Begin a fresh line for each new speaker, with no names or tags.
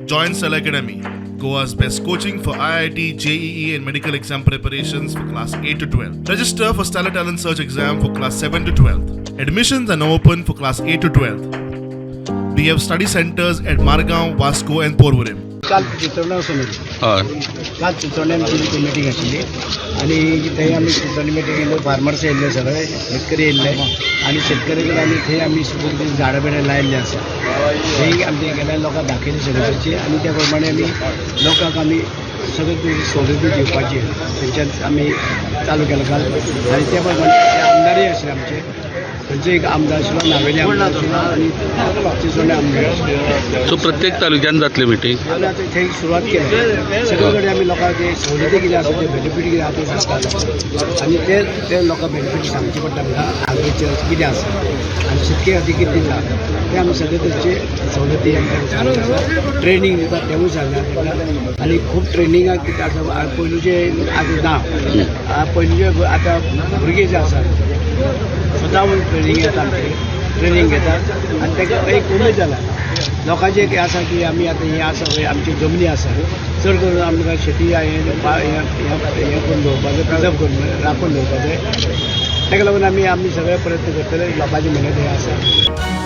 Join Stellar Academy, Goa's best coaching for IIT, JEE, and medical exam preparations for class 8 to 12. Register for Stellar Talent Search exam for class 7 to 12. Admissions are now open for class 8 to 12. We have study centers at Margao, Vasco, and Porvorim.
काल चिंचोण्या वचून येयले. काल चिंचोण्या आमची meeting आशिल्ली आनी थंय आमी चिंचोणी meeting येयल्ले, फार्मर्स येयल्ले, सगळे शेतकरी येयल्ले आनी शेतकरी कडेन आमी थंय आमी सगळीं झाडां बिडां लायिल्लीं आसा. थंय आमचे गेल्या लोकांक दाखयली सगळ्यांची आनी त्या प्रमाणे आमी लोकांक आमी सगळे तुजी सवलती दिवपाची थंयच्यान आमी चालू केलं काल. आनी त्या प्रमाणे ते आमदारय आशिल्ले आमचे. थंयचे एक आमदार आशिल्लो, नावेली आमदार आशिल्लो आनी चिंचोणे आमदार आशिल्लो.
सो प्रत्येक तालुक्यान जातली मिटींग?
आमी आतां थंय सुरवात केली. सगळे कडेन आमी लोकांक ते सवलती कितें आसा, ते बेनिफीट कितें आसा ते सांगता आनी ते ते लोकांक बेनिफीट सांगचे पडटा आमकां. एग्रीकल्चर कितें आसा आनी शेतकी खातीर कितें दिता ते आमी सगळे तेंचे सवलती आमकां सांगता. ट्रेनींग दिता तेवूय सांगता तांकां. आनी खूब ट्रेनिंगाक कितें आसा, पयलूचे आतां ना, पयलूचे आतां भुरगे जे आसात स्वता ट्रेनींग येता, आमचे ट्रेनींग घेतात आनी ताका एक उमेद जाला. लोकांचें एक आसा की आमी आतां हें आसा पळय, आमची जमनी आसा, चड करून आमकां शेती हें हें करून दवरपाक जाय, प्रिजर्व करून राखून दवरपाक जाय. ताका लागून आमी आमी सगळे प्रयत्न करतले. लोकांची मेहनत हें आसा.